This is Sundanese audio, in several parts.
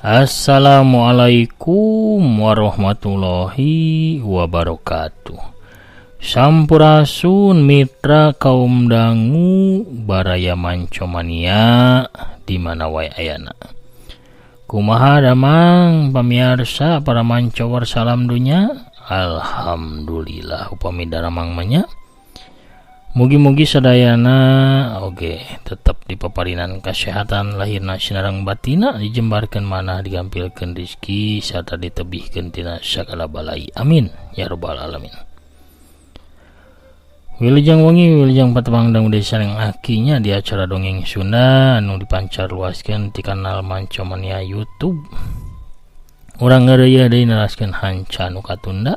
Assalamualaikum warahmatullahi wabarakatuh. Sampurasun mitra kaum dangu baraya Mancomania di mana wae ayana. Kumaha damang pamiarsa para mancowar salam dunya. Alhamdulillah upami daramang mah nya. Mugi-mugi sadayana oge tetep dipaparinan kasehatan lahirna sinareng batina, dijembarkeun manah, digampilkeun rezeki sarta ditebihkeun tina sagala balai. Amin ya rabbal alamin. Wilujeng wengi, wilujeng patepang dangu deui sareng akinya di acara dongeng Sunda anu dipancar luaskeun ti kanal Mancomania YouTube. Urang ngeureuyeuh deui neraskeun hanca nu katunda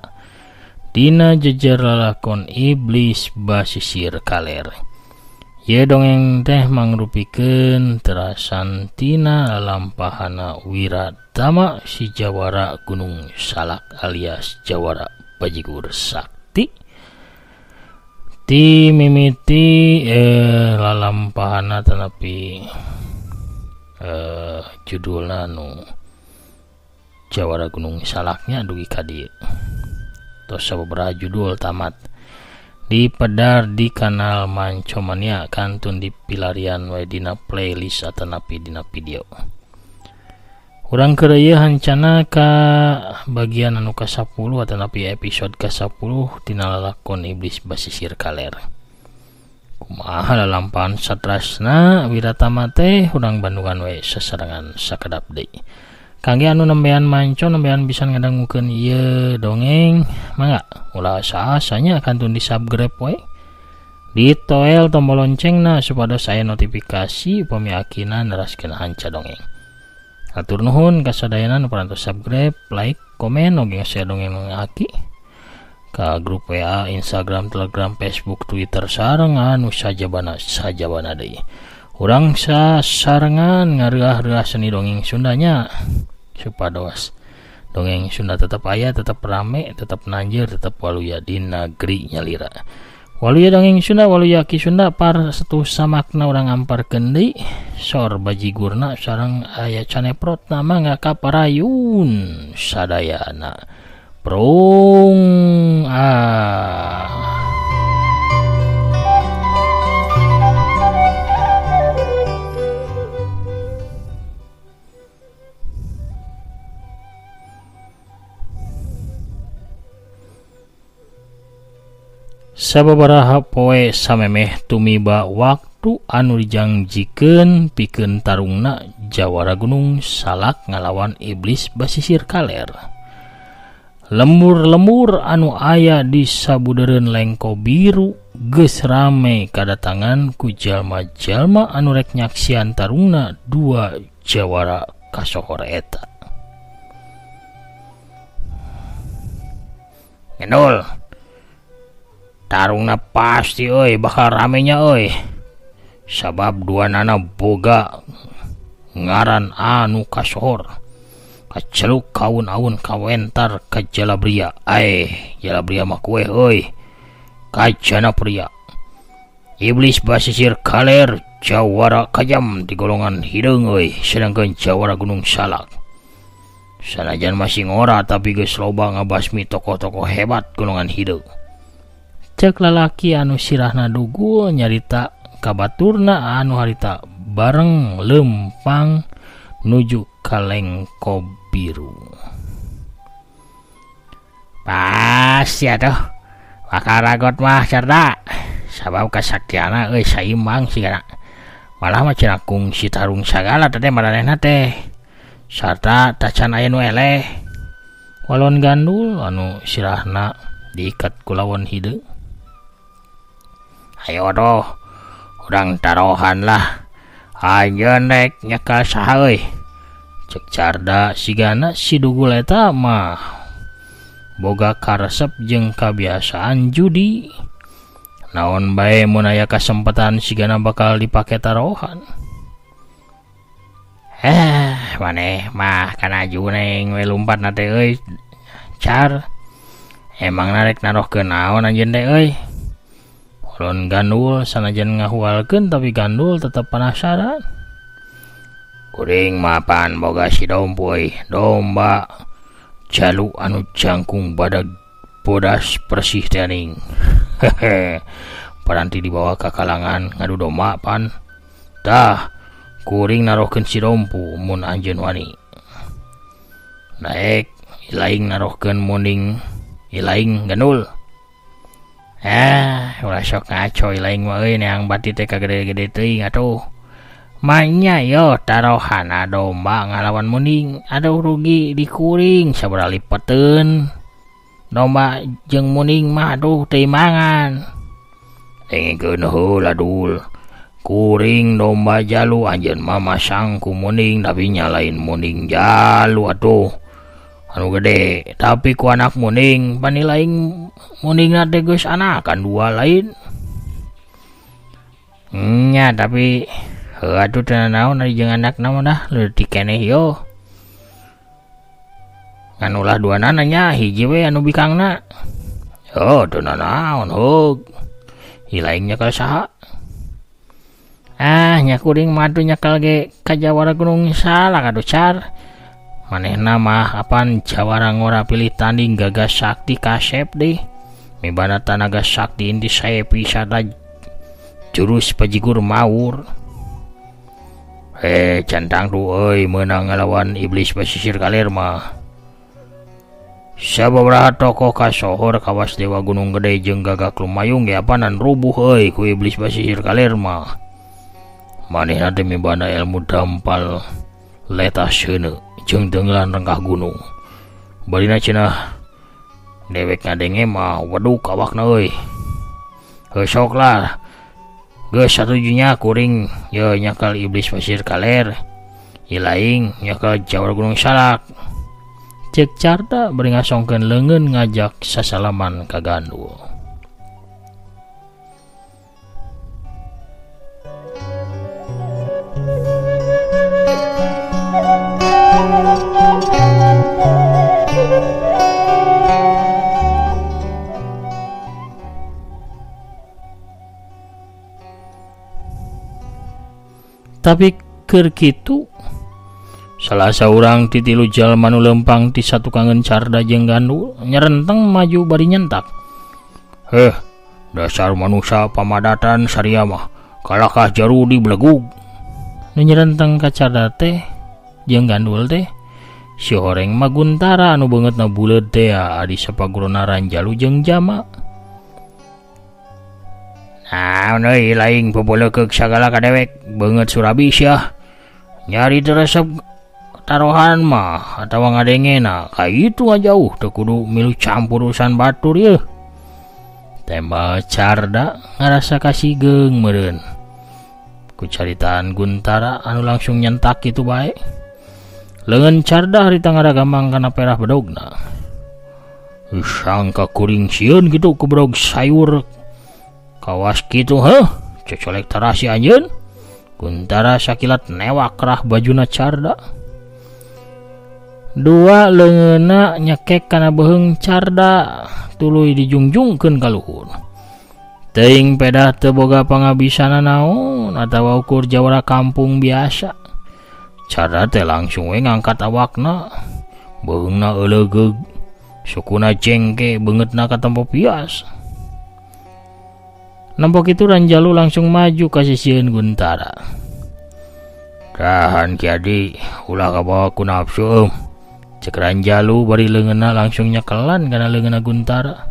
dina jejer lalakon Iblis Basisir Kaler. Ieu dongeng teh mangrupikeun terasan tina lalampahana Wiratama si Jawara Gunung Salak alias Jawara Bajigur Sakti. Ti mimiti lalampahana tanapi judulna nu Jawara Gunung Salaknya dugi ka dieu. Tos sababaraha judul tamat dipedar di kanal Mancomania kantun di pilarian we dina playlist atanapi dina video. Urang keur ieu hancana ka bagian anu ka-10 atanapi episode ka-10 tina lalakon Iblis Basisir Kaler. Kumaha lalampahan satrasna Wiratama teh urang bandungan we sasarengan sakedap deui. Kangge anu nembean manco nembean bisa ngadangukeun ieu dongeng mangga ulah asa-asanya kantun di subscribe we, ditoel tombol loncengna supados aya notifikasi upami akina neraskeun hanca dongeng. Hatur nuhun kasadayana nu parantos subscribe, like, komen oge share dongeng aki ka grup WA, Instagram, Telegram, Facebook, Twitter sareng anu sajabana sajabana deui. Urang sasarengan ngareah-reah seni dongeng Sundanya supados dongeng Sunda tetap aya, tetap rame, tetap nanjeur, tetap waluya di negeri nyalira. Waluya dongeng Sunda, waluya Ki Sunda par setu samakna urang amparkeun deui sor bajigurna sareng aya caneprot nama ngakaparayun sadayana. Prung ah. Sababaraha poe samemeh tumiba waktu anu dijangjikeun pikeun tarungna Jawara Gunung Salak ngalawan Iblis Basisir Kaler. Lembur-lembur anu aya di sabudeureun Lengko Biru geus rame kadatangan ku jalma-jalma anu rek nyaksian tarungna dua jawara kasohor eta. Ngendul, tarungna pasti euy bakal ramenya euy. Sabab dua nana boga ngaran anu kasohor. Kaceluk kaun-aun kawentar ka Jalabria. Aeh, Jalabria mah kueh euy. Kajana pria. Iblis Basisir Kaler jawara kajam di golongan hideung euy, sedangkan Jawara Gunung Salak. Sanajan masih ngora tapi geus loba ngabasmi tokoh-tokoh hebat golongan hideung. Cek lalaki anu sirahna dugul nyarita kabaturna anu harita bareng lempang nuju ka Lengko Biru. Pasti atuh bakal ragot mah cerda sabab kasaktiana euy saimbang sigana. Malah mah cenah kungsi tarung sagala teh maranehna teh sarta tacan aya nu eleh. Walon gandul anu sirahna diikat ku lawon hideung. Ayo doh, urang tarohan lah. Anjeun rek nyekal saha euy. Cek Carda sigana si dugul eta mah boga karesep jeung kabiasaan judi. Naon bae mun aya kasempatan sigana bakal dipake tarohan. Maneh mah kana juneng we lumpat na teh euy. Car, emang narek narohkeun naon anjeun teh euy. Ulun gandul sanajan ngahualkeun tapi gandul tetep penasaran. Kuring mapan boga si dompoy domba jalu anu jangkung badag bodas persih teh hehe paranti dibawa ka kalangan ngadu domba pan tah kuring narohkeun si dompu mun anjeun wani naek ilaing narohkeun muning ilaing gandul ah ulah sok ngaco ilaing mah euy neang bati teh kagede-gede teuing atuh manya yo tarohana domba ngalawan muning aduh rugi dikuring sabaraha lipeteun domba jeung muning mah aduh teu imangan dengekeun heula dul kuring domba jalu anjeun mah masang ku muning tapi nya lain muning jalu atuh anu gede tapi ku anak muning pani lain muningna teh geus anakan dua lain nya tapi heuh atuh teu naon ari jeung anakna mah dah leutik keneh yo ngan ulah duanana nya hiji we anu bikangna oh teu naon heug ilaing nyekel saha ah nya kuring mah atuh nyekel ge ka jawara Gunung Salak atuh car manehna mah apan jawara ngora pilih tanding gagas sakti kasep deh mibana tanaga sakti inti saepi sada jurus pajigur maur centang tuh euy meunang ngalawan iblis pesisir kaler mah sababaraha tokoh kasohor kawas Dewa Gunung Gede jeung Gagak Lumayung ge apanan rubuh euy ku iblis pesisir kaler mah manehna teh mibana ilmu dampal letas seuneu jeung tenggelan rengkah gunung barina cenah dewek ngadenge mah weduk awakna euy heuh sok lah geus satujunya kuring ye nyakal iblis pasir kaler ilaing nyakal jawara Gunung Salak cek carta bari ngasongkeun leungeun ngajak sasalaman ka gandul. Tapi keur kitu salah saurang ti tilu jalma nu leumpang ti satukangeun Carda jeung Gandul nyerenteng maju bari nyentak. Heh, dasar manusia pamadatan saria mah kalakah jaru di belegug. Nu nyerenteng ka Carda teh jeung Gandul teh si horeng mah Guntara anu beungeutna buleud teh adi sapaguruna Ranjalu jeung Jama. Naon euy laing pobolekeuk sagala ka dewek beungeut surabi sia nyari teu resep tarohan mah atawa ngadengena ka itu ngajauh teu kudu milu campur urusan batur yeuh. Tembal Carda ngarasa kasigeung meureun ku caritaan Guntara anu langsung nyentak kitu bae. Leungeun Carda harita ngaragamang kana perah bedogna. Sangka kuring sieun kitu ku bedog sayur kawas kitu heuh cocolek tarasi anjeun. Guntara sakilat newak kerah bajuna Carda. Dua leungeunna nyekek kana beuheung Carda tuluy dijungjungkeun ka luhur. Teuing pedah teu boga pangabisana naon atawa ukur jawara kampung biasa. Carda teh langsung we ngangkat awakna, beuheungna eulegeug, sukuna jengke beungeutna katempo pias. Nempok itu Ranjalu langsung maju ka sisieun Guntara. Tahan Ki Adi, ulah kabawa ku nafsu. Cek Ranjalu bari leungeunna langsung nyekelan kana leungeunna Guntara.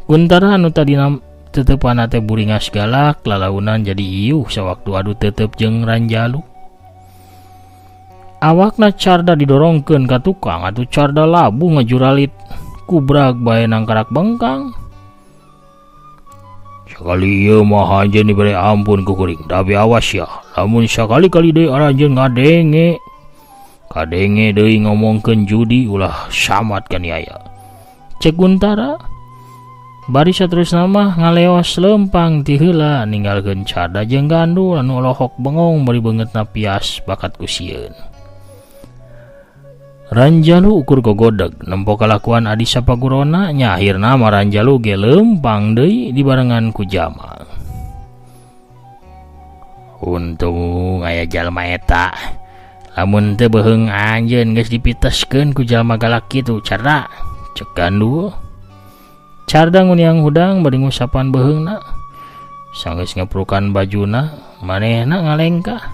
Guntara anu tadina teteupanna teh buringas galak lalaunan jadi iuh sawaktu adu tetep jeung Ranjalu. Awakna Carda didorongkeun ka tukang atuh Carda labuh ngajuralit kubrag bae nangkarak bengkang. Sakali ieu mah anjeun dibere ampun ku kuring, tapi awas ya, lamun sakali-kali deui aranjeun ngadenge. Kadenge deui ngomongkeun judi ulah samat kaniaya. Cek Guntara bari saterusna mah ngaleos leumpang ti heula ninggalkeun Carda jeung Gandul anu olohok bengong bari beungeutna pias bakat ku sieun. Ranjalu ukur gogodeg nempo kalakuan adi sapagurona nya akhirna mah Ranjalu ge leumpang deui dibarengan ku Jama. Untung aya jalma eta. Lamun teu beuheung anjeun geus dipiteskeun ku jalma galak kitu Carda. Cek Gandul. Carda nguniang hudang bari ngusapan beuheungna. Sanggeus ngeprukan bajuna, manehna ngalengkah.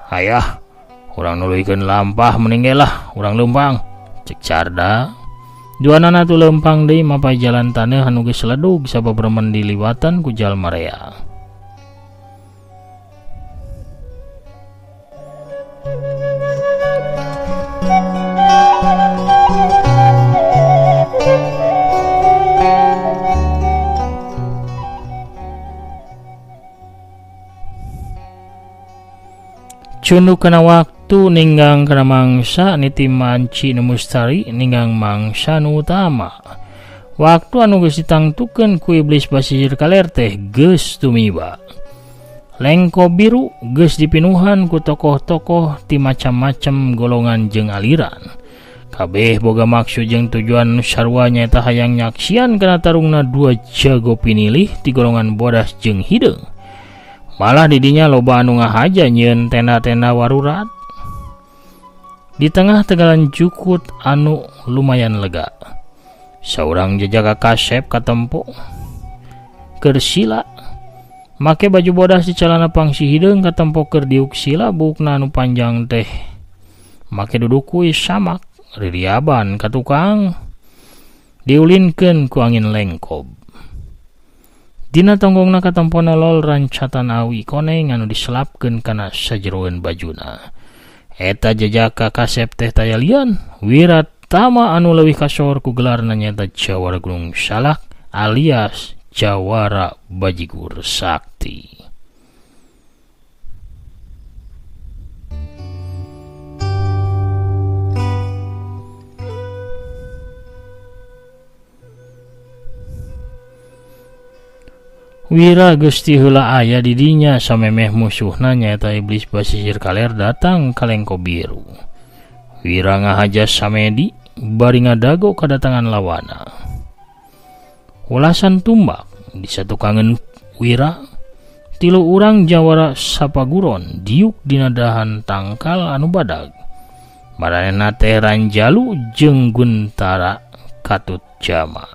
Hayah, urang nuluykeun lampah mending ge lah, urang leumpang. Cek Carda. Duanana tu leumpang deui mapay jalan taneuh anu geus ledug sabab remen diliwatan ku jalma rea. Cunduk kana waktu ninggang kana mangsa niti manci nu mustari ninggang mangsa nu utama. Waktu anu geus ditangtukeun ku iblis basisir kaler teh geus tumiba. Lengko biru geus dipinuhan ku tokoh-tokoh ti macam-macam golongan jeung aliran. Kabeh boga maksud jeung tujuan nu sarua nyaeta hayang nyaksian kana tarungna dua jago pinilih ti golongan bodas jeung hideung. Malah didinya loba anu ngahaja nyieun tenda-tenda warurat. Di tengah tegalan jukut anu lumayan lega. Saurang jejaga kasep katempo keur sila make baju bodas di celana pangsi hideung katempo keur diuk sila buukna anu panjang teh. Make dudukui samak ririaban ka tukang diulinkeun ku angin lengkob. Dina tonggongna katempona lol rancatan awi koneng anu diselapkeun kana sajeroeun bajuna. Eta jejaka kasep teh taya lian, Wiratama anu leuwih kasor ku gelarna nyaeta Jawara Gunung Salak alias Jawara Bajigur Sakti. Wira geus ti heula aya di dinya samemeh musuhna nyaeta iblis basisir kaler datang ka Lengko Biru. Wira ngahaja samedi bari ngadago kadatangan lawana. Ulasan tumbak di satukangeun Wira, tilu urang jawara sapaguron diuk dina dahan tangkal anu badag. Maranehna teh Ranjalu jeung Guntara Katut Jama.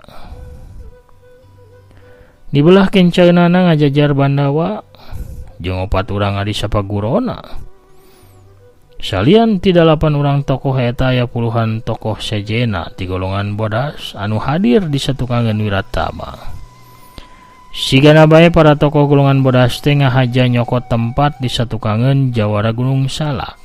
Di belah kencaeunana ngajajar Bandawa jeung opat urang adi sapagurona. Salian ti 8 urang tokoh eta aya puluhan tokoh sejena ti golongan bodas anu hadir di satukangeun Wiratama. Sigana bae para tokoh golongan bodas teh ngahaja nyokot tempat di satukangeun Jawara Gunung Salak.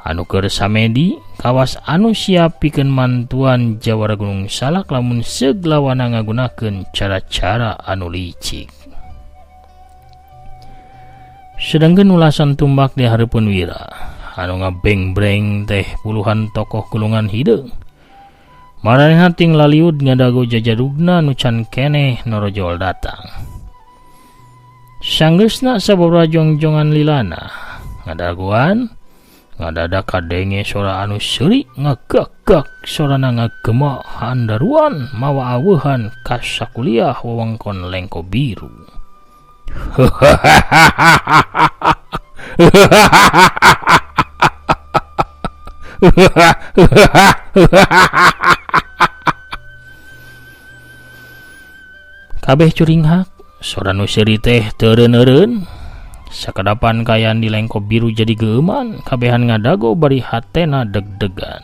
Anu keur samedi kawas anu siap pikeun mantuan Jawara Gunung Salak lamun seug lawana ngagunakeun cara-cara anu licik. Sedangkeun ulasan tumbak di hareupeun Wira anu ngabengbreng teh puluhan tokoh golongan hideung. Maranehna ting laliud ngadago jajadugna nu can keneh norojol datang. Sanggeusna sababaraha jongjongan lilana ngadagoan ngadadak kadenge sora anu seuri ngagak-gak sorana ngagema handaruan mawa aweuhan ka sakuliah wewengkon Lengko Biru. Kabeh curinghak sora nu seuri teh teu eureun-eureun. Sakadapan kaayaan di Lengko Biru jadi geuman, kabehan ngadago bari hatena deg-degan.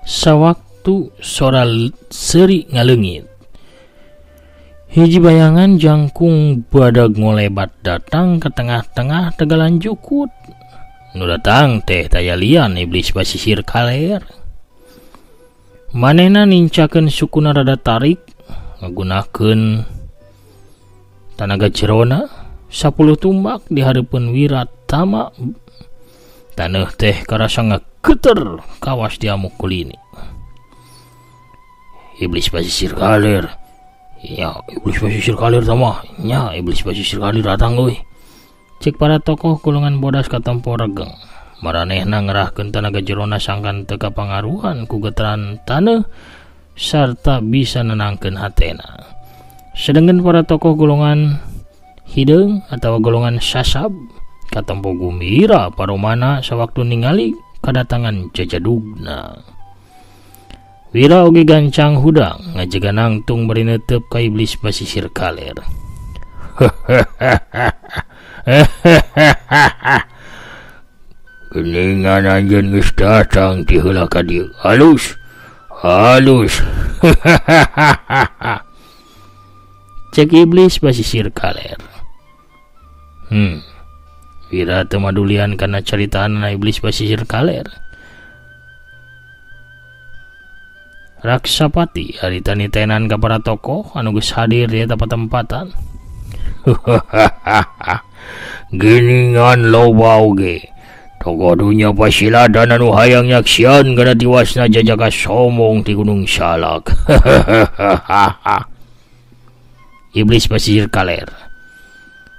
Sawaktu sora seuri ngaleungit, hiji bayangan jangkung badag ngolebat datang ke tengah-tengah tegalan jukut. Nu datang teh taya lian iblis basisir kaler. Manehna nincakeun sukuna rada tarik, ngagunakeun tanaga jerona 10 tumbak di hareupeun Wiratama. Taneuh teh karasa ngageter kawas diamuk kulini. Iblis basisir kaler. Ya, iblis basisir kaler tama. Nya, iblis basisir kaler datang euy. Cek para tokoh golongan bodas katempo regeng. Maranehna ngerahkeun tanaga jerona sangkan teu kapangaruhan ku getaran taneuh sarta bisa nenangkeun hatena. Sedengkeun para tokoh golongan hideung atawa golongan sasab katempo gumira paromana sawaktu ningali kadatangan jajadugna. Wira oge gancang hudang ngajega nangtung bari neuteup ka iblis basisir kaler. Geningan anjeun geus datang ti heula ka dieu. Halus. Halus. Cek iblis basisir kaler. Wira teu madulian kana caritaanna iblis basisir kaler. Raksapati harita nitenan ka para tokoh anu geus hadir di eta patempatan. Geningan loba oge. Tokoh dunya pasiladan anu hayang nyaksian kana tiwasna jajaka somong ti Gunung Salak. Iblis basisir kaler.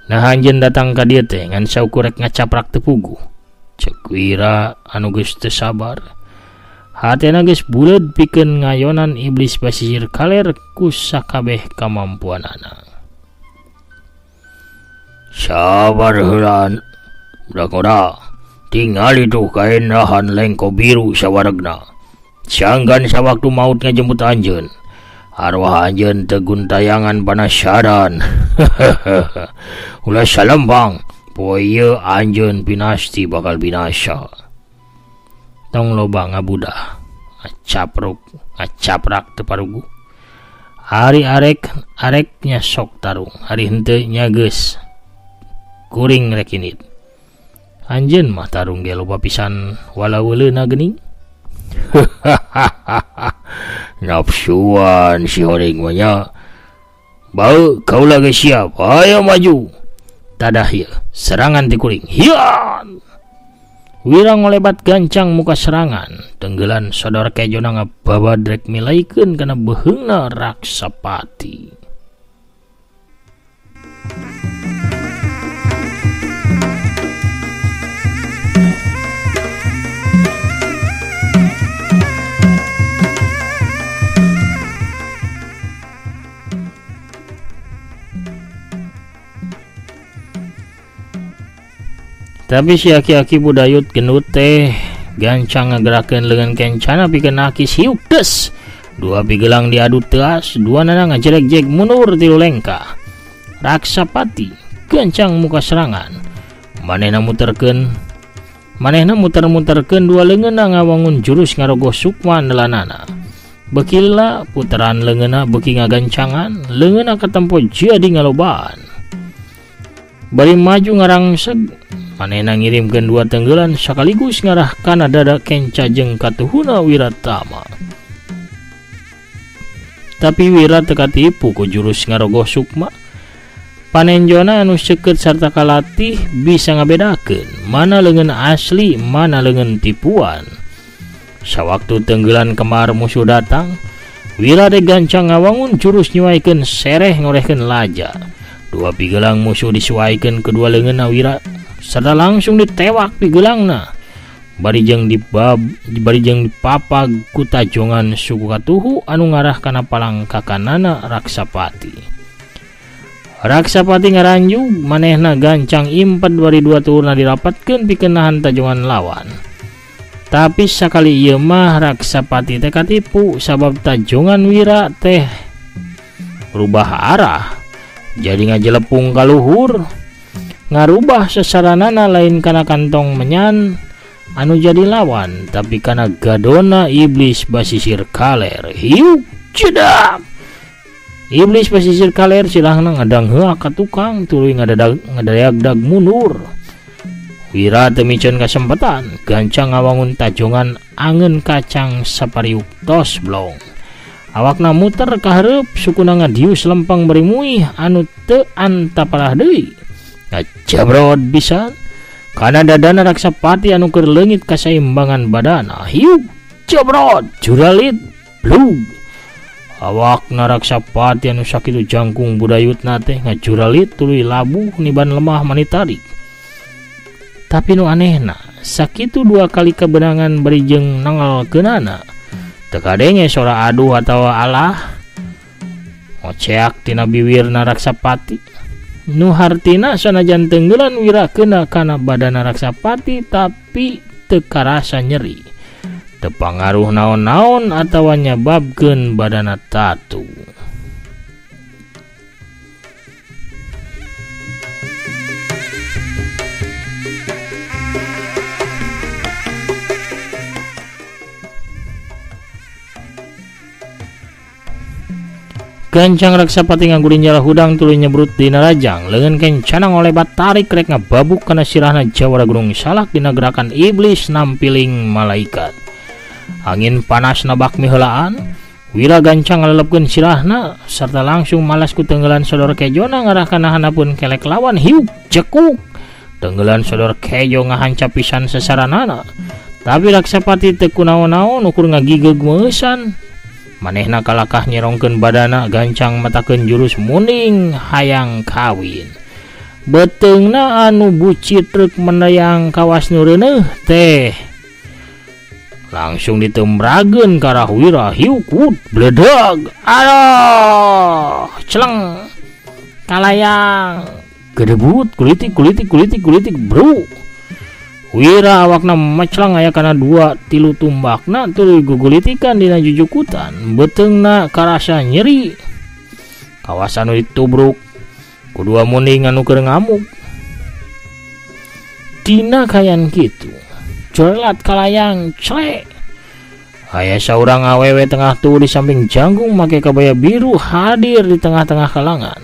Nah anjeun datang ka dieu teh ngan saukur rek ngacaprak teu puguh. Ceuk Wira anu geus teu sabar. Hatena geus buleud pikeun ngayonan iblis basisir kaler ku sakabeh kamampuanana. Sabar heula budak ora. Tingali tuh kaendahan lengko biru sawaregna. Sanggan sawaktu maut ngajemput anjeun. Arwah anjeun teu guntayangan panasaran. Ulah salempang, poe ieu anjeun pinasti bakal binasa. Tong loba ngabudah, ngacaprak teu paruguh. Ari arek areknya sok tarung, ari henteu nya geus kuring rek indit. Anjeun mah tarung ge loba pisan walaweuleuna geuning. Nafsuan si horing mah nya. Bau kaula geus siap, ayo maju. Tadah ieu, serangan ti kuring. Hian! Wira ngolebat gancang muka serangan, tenggelan sodor kejona ngababad rek milaikeun kana beheungna Raksapati. Tapi si aki-aki budayut gendut teh gancang ngagerakeun leungeun kencana pikeun akis hiuk des. Dua pigelang diadu teas, dua nana ngajelek-jek mundur tilu lengkah. Raksapati gancang muka serangan. Manehna muter-muterkeun dua leungeunna ngawangun jurus ngarogoh sukma nelanana. Bekila puteran leungeunna beuki ngagancangan, leungeunna katempo jadi ngalobaan. Bari maju ngarangseg, manehna ngirimkeun dua tenggelan sakaligus ngarah kana dada kenca jeung katuhuna Wiratama. Tapi Wira teu katipu ku jurus ngarogoh sukma. Panenjona anu seukeut sarta kalatih bisa ngabedakeun mana leungeun asli, mana leungeun tipuan. Sawaktu tenggelan kemar musuh datang, Wira teh gancang ngawangun jurus nyuaikeun sereh ngorehkeun laja. Dua pigelang musuh disuaikeun kedua leungeunna Wira serta langsung ditewak pigelangna. Bari jeung dipapag ku tajongan suku katuhu anu ngarah kana palangkakanana Raksapati. Raksapati ngaranjug manehna gancang impet bari dua turna dirapatkeun pikeun nahan tajongan lawan. Tapi sakali ieu mah Raksapati teh katipu sabab tajongan Wira teh rubah arah. Jadi ngajelepung ka luhur, ngarubah sasaranana lain kana kantong menyan anu jadi lawan, tapi kana gadona iblis basisir kaler. Hiuk cedak. Iblis basisir kaler silahna ngadang heua ka tukang tuluy ngadadag mundur. Wira teu miceun kasempatan, gancang ngawangun tajongan angeun kacang sapariuk tos blong. Awakna muter ka hareup sukuna ngadius lempang bari muih anu teu antaparah deui. Ngajabrod pisan kana dadana Raksapati anu keur leungit kasaimbangan badana. Hiuk jabrod juralit blug. Awakna Raksapati anu sakitu jangkung budayutna teh ngajuralit tuluy labuh niban lemah manitarik. Tapi nu anehna sakitu dua kali kebenangan bari jeung nangalkeunana. Teu kadenge sora aduh atawa alah. Ngoceak tina biwirna Raksapati. Nu hartina sanajan tenggelan Wira kena kana badana Raksapati tapi teu karasa nyeri. Teu pangaruh naon-naon atawa nyababkeun badana tatu. Gancang Raksapati ngagurinjala hudang tuluy nyebrut dina rajang. Leungeun kencana ngolebat tarik rek ngababuk kana sirahna Jawara Gunung Salak dina gerakan iblis nampiling malaikat. Angin panas nabak miheulaan, Wira gancang ngalelepkeun sirahna sarta langsung malas ku tenggelan sodor kejona ngarah kana hanapun kelek lawan hiuk cekuk. Tenggelan sodor kejo ngahanca pisan sasaranana. Tapi Raksapati teu kunaon-naon ukur ngagigeug meusan. Manehna kalakah nyerongkeun badana gancang matakeun jurus muning hayang kawin. Beuteungna anu bucit reuk meneyang kawas nu reuneuh teh langsung ditembrageun ka arah Wira hiukut bledag. Aduh, celeng kalayang gedebut kulitik kulitik kulitik kulitik bro. Wira awakna meclang aya kana 2-3 tumbakna tuluy gugulitikan dina jujukutan. Beuteungna karasa nyeri. Kawasan nu ditubruk ku dua muning anu keur ngamuk. Dina kayan kitu corelat kalayang clek. Aya saurang awewe tengah tuh di samping janggung make kabaya biru hadir di tengah-tengah kalangan.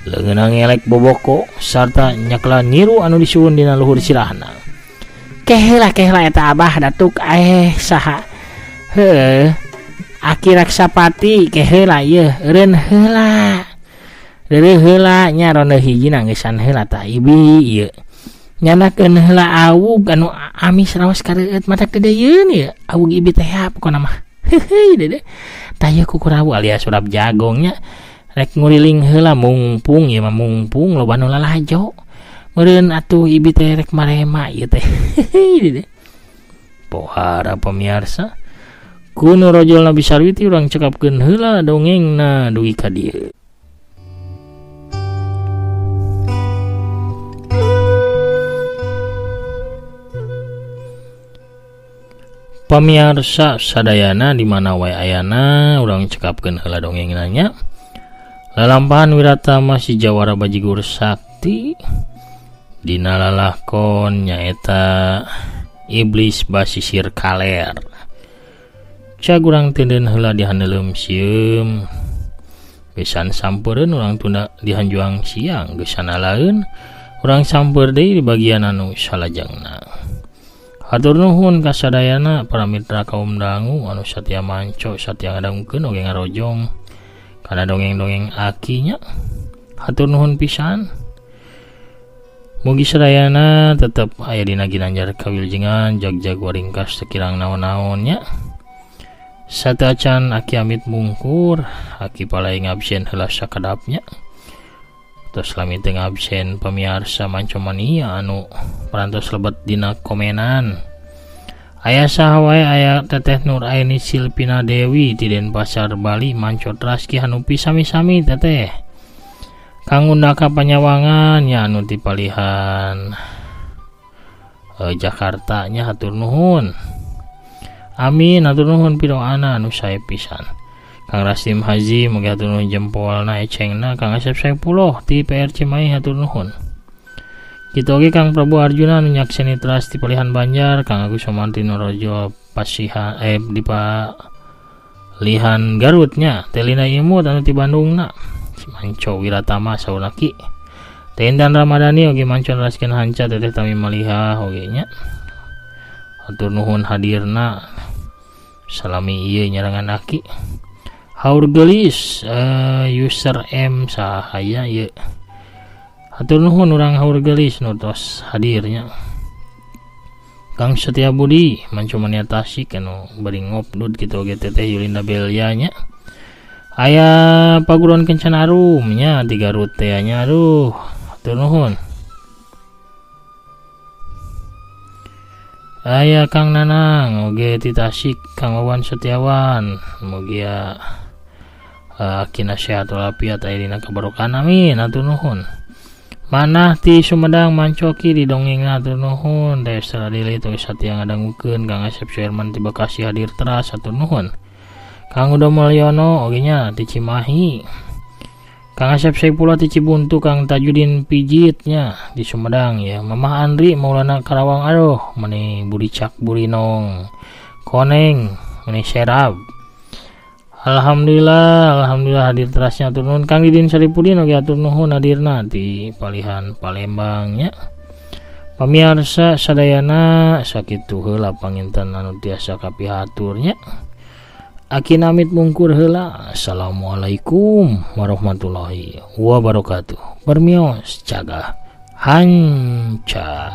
Leungeunna ngelek boboko sarta nyakla nyiru anu disuwun dina luhur sirahna. Kehela kehela eta abah datuk saha heuh Aki Raksapati kehela ieu eureun heula reureuh heula nya ronde hiji nanggesan heula tah ibi ieu nyanakeun heula awug anu amis raos kareueut matak teh deyeun ieu awug ibi teh pokona mah heuheuy dede tah ieu kukurawu alias urap jagongnya rek nguriling heula mungpung ieu mah mungpung loba nu lalajo meureun atuh ibi teh rek marema ieu teh. Pohara pamiarsa ku nu rojol Nabi Sarwiti urang cekapkeun heula dongengna dugi ka dieu. Pamiarsa sadayana di mana wae ayana urang cekapkeun heula dongengna nya. Lalampahan Wiratama si Jawara Bajigur Sakti dina lalakon nyaeta Iblis Basisir Kaler. Cag urang teuneun heula dihaneuleum sieum. Geusan sampereun urang tunda dihanjuang siang, geusan alaeun urang samper deui di bagian anu salajengna. Hatur nuhun ka sadayana para mitra kaum dangu anu satia manco, satia ngadangkeun oge ngarojong kana dongeng-dongeng akinya. Hatur nuhun pisan. Mugi sadayana tetep aya dina ginanjar kawilujengan jag-jag waringkas tekirang naon-naonnya. Sateuacan aki amit mungkur, aki palai ngabsen heula sakadapnya. Tos lami teu ngabsen pamiarsa Mancomania anu parantos lebet dina komenan. Aya saha wae aya Teteh Nur Aini Silpina Dewi di Denpasar Bali manco Traski Hanupi sami-sami teteh. Kang Undaka Panyawangan nya anu ti palihan Jakarta nya hatur nuhun. Amin hatur nuhun pidoana anu sae pisan. Kang Rasim Haji mugi hatur nuhun jempolna ecengna. Kang Asep Saepullah ti PR Cimahi hatur nuhun. Kitu oge Kang Prabu Arjuna anu nyakseni teras ti palihan Banjar, Kang Agus Somanti Norojo pasihan di palihan Garutnya, Telina Imut anu ti Bandungna. Manco Wiratama saunaki. Teh Intan Ramadhani oge manco neraskeun hanca teteh Tami Maliha oge nya. Hatur nuhun hadirna. Salami ieu nyarangan aki. Haur Gelis user M sahaya ieu. Hatur nuhun urang Haur Gelis nu tos hadirnya. Kang Setia Budi manco mania Tasik anu bari ngopdud kitu oge teteh Yulinda Belia nya. Aya Paguron Kencana Arum nya di Garut teh nya aduh hatur nuhun. Aya Kang Nanang oge ti Tasik, Kang Wawan Setiawan mugia Akina sehat walafiat aya dina kabarokahan amin hatur nuhun. Manah ti Sumedang mancoki di dongeng hatur nuhun. Teh Saladili tong satia ngadangukeun Kang Asep Suherman ti Bekasi hadir teras hatur nuhun. Kang Udo Mulyono oge nya ti Cimahi. Kang Asep Saipullah ti Cibuntu, Kang Tajudin Pijit nya di Sumedang ya. Mamah Andri Maulana Karawang aduh meni buricak burinong koneng meni serab. Alhamdulillah, alhamdulillah hadir terasnya hatur nuhun. Kang Didin Saripudin oge hatur nuhun hadirna di Palihan Palembang nya. Pamiarsa sadayana sakitu heula panginten anu tiasa kapihatur nya. Aki namit mungkur heula. Assalamualaikum warahmatullahi wabarakatuh. Permios cagah hanca.